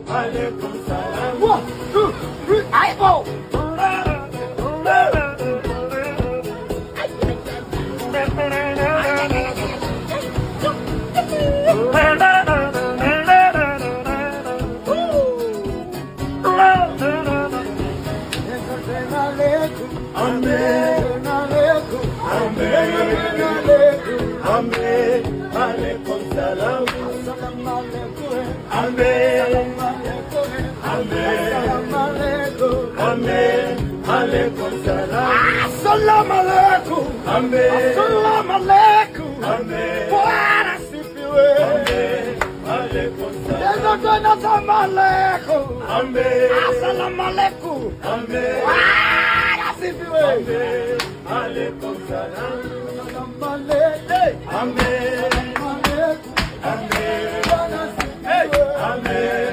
Alaikum salam. One, two, three, aibo. Amen. Amen. Amen. Alaikum salam. Amen. Amen. Amen. Alaikum salam. Assalamu alaikum. Amen. Assalamu alaikum. Amen. Bwana asifiwe. Amen. Alaikum salam. Yesu tena salamu alaikum. Amen. Assalamu alaikum. Amen. Bwana asifiwe. Amen. Alaikum salam. Assalamu alaikum. Amen. Assalamu alaikum. Amen. Bwana asifiwe. Amen.